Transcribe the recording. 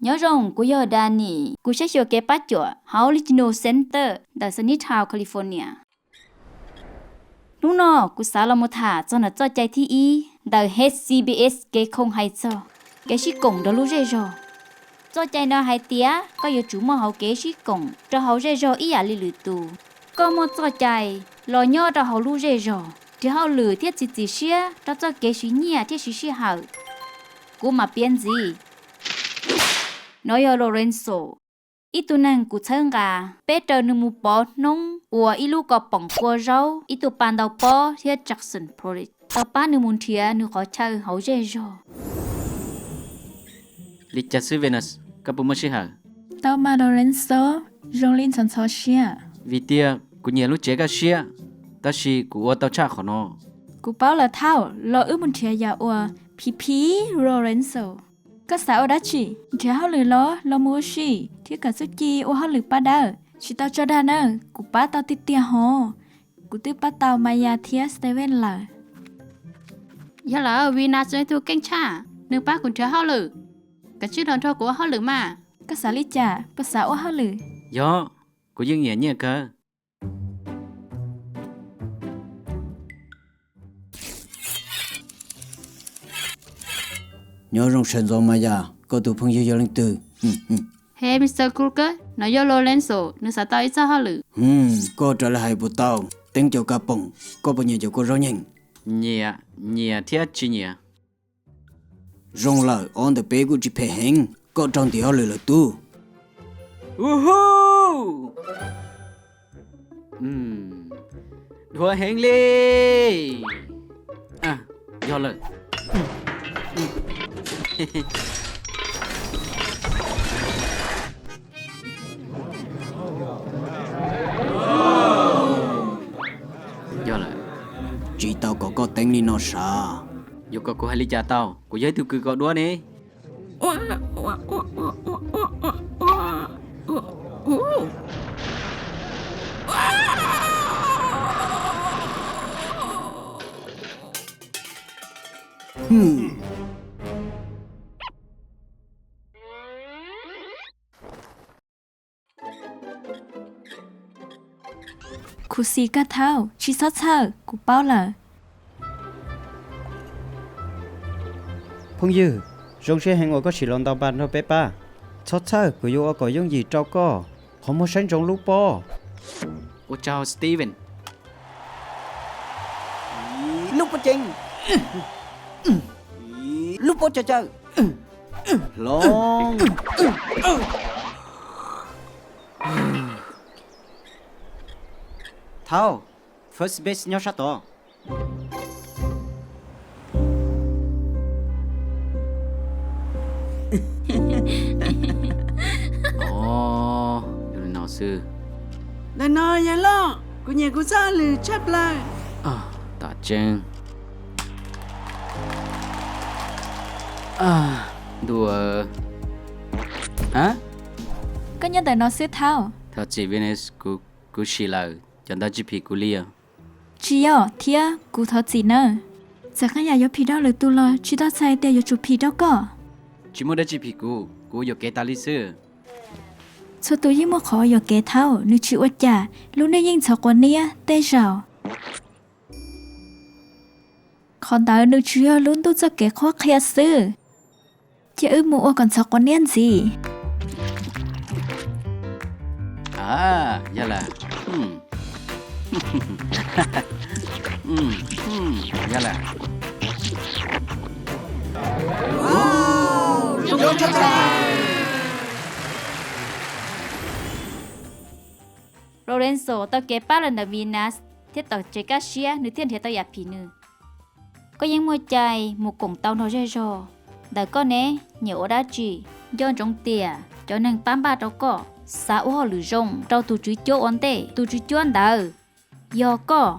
Nyob zoo, kuv yog Danny, kuv saib xyuas kev pab cuam hauv Regional Center ntawm Sunnytown, California. Hnub no kuv xav los mus tham txog ntawm txoj cai thib ib ntawm H C B S kev khoom hais txog kev sib koom nrog lub zej zog. Txoj cai no hais tias koj yuav tsum muaj hauv kev sib koom rau hauv zej zog ib yam li lwm tus. Koj muaj txoj cai los nyob rau hauv lub zej zog, nrhiav hauj lwm thiab txiav txim siab rau txoj kev siv nyiaj thiab siv sij hawm. Kuv mam piav ntxiv. Nov yog Lorenzo, ib tug neeg kuv txhawb nqa. Peb raws nws mus pov hnub uas ib lub ko poom kua zaub, ib tug pa ntau pob thiab Jackson Pollock tau pab nws mus nrhiav nws qhov chaw hauv zej zog. Li cas xwb Venus, koj puas muaj sij hawm? Tau mas Lorenzo, zoo li ntxhov ntxhov siab. Vim tias kuv nyiam lub tsev kaj siab, tab sis kuv ua tau tshaj qhov no. Kuv paub lawm Thaub, los wb mus nrhiav yam uas phim phim Lorenzo. Koj xav ua dab tsi? Nrhiav hauj lwm los los mus ua si thiab kawm txuj ci ua hauj lwm pab dawb? Tsis tau tso dag nawb, kuv pab tau tiag tiag hov. Kuv twb pab tau Maya thiab Steven lawm. Yog lawm, Venus yog ib tug keej tshaj, nws pab kuv nrhiav hauj lwm. Koj sim los nrog kuv ua hauj lwm mas. Koj xav li cas? Puas xav ua hauj lwm? Yog, kuv yeej nyiam nyiaj kawg. Nyob zoo sawv ntxov Maya, koj tus phooj ywg yog leej twg? He Mister Kruger, no yog Lorenzo, nws xav tau ib txoj hauj lwm. Koj raws li hais puas tau? Teeb cov ka poom, koj puas nyiam cov kua zaub nyeeg? Nyiam, nyiam thiab tsis nyiam. Zoo lawm, ob ntawm peb kuj tsis phem heev, koj raug ntim hauj lwm lawm tub. Uhu! Dhuav heev li. Yog lawm. Yog lawm. Tsis tau kom koj teeb li no sav. Yuav kom kuv hais li cas tau, kuv yog ib tug kws kos duab ne. Khuv xim kawg Thaub, tsis txhob txhawj, kuv paub lawm. Phooj ywg, zoo siab heev uas koj sim los ntaus npas nrog peb pab. Txhob txhawj, kuv yuav ua kom yooj yim rau koj. Qhov muag saib ntsoov lub pob. Ua tsaug Steven. Lub pob ceev. Lub pob cawv cawv. Hloov. Thaub, first base nyob sab tod. Ov, yog li no xwb. Ntawm no yog loj, kuv nyiam kuv txoj hauj lwm tshaj plaws. Tam tseeb. Ntuj, koj nyob ntawm no xwb Thaub. Thov txim Venus, kuv, kuv sim lawm, cov ntawd tsis phim kuv li os. Tsis yog thiab, kuv thov txim nawb. Txawm qee yam yuav phim rau lwm tus los tsis tau txhais tias yuav tsum phim rau koj. Tsis muaj dab tsi phim kuv, kuv yuam kev tas li xwb. Txhua tus yeej muaj qhov yuam kev Thaub, nws tsis ua cas, lub neej yeej ntxhov quav niab tej zaum. Qhov ntawd nws tsuas yog lub ntuj txoj kev qhuab qhia xwb. Cia wb mus ua kom ntxhov quav niab ntxiv. Yog lawm. Yog lawm. Lorenzo tau kev pab los ntawm Venus thiab tom tsev kaj siab, nws thiaj nrhiav tau yam phim nws. Koj yeej muaj cai mus koom tau nrog zej zog. Ntawm koj ne, nyiam ua dab tsi? Nco ntsoov tias cov neeg pab npaj rau koj xav ua hauj lwm zoo rau tus tswv cuab ua ntej. Tus tswv cuab ntawd yog koj.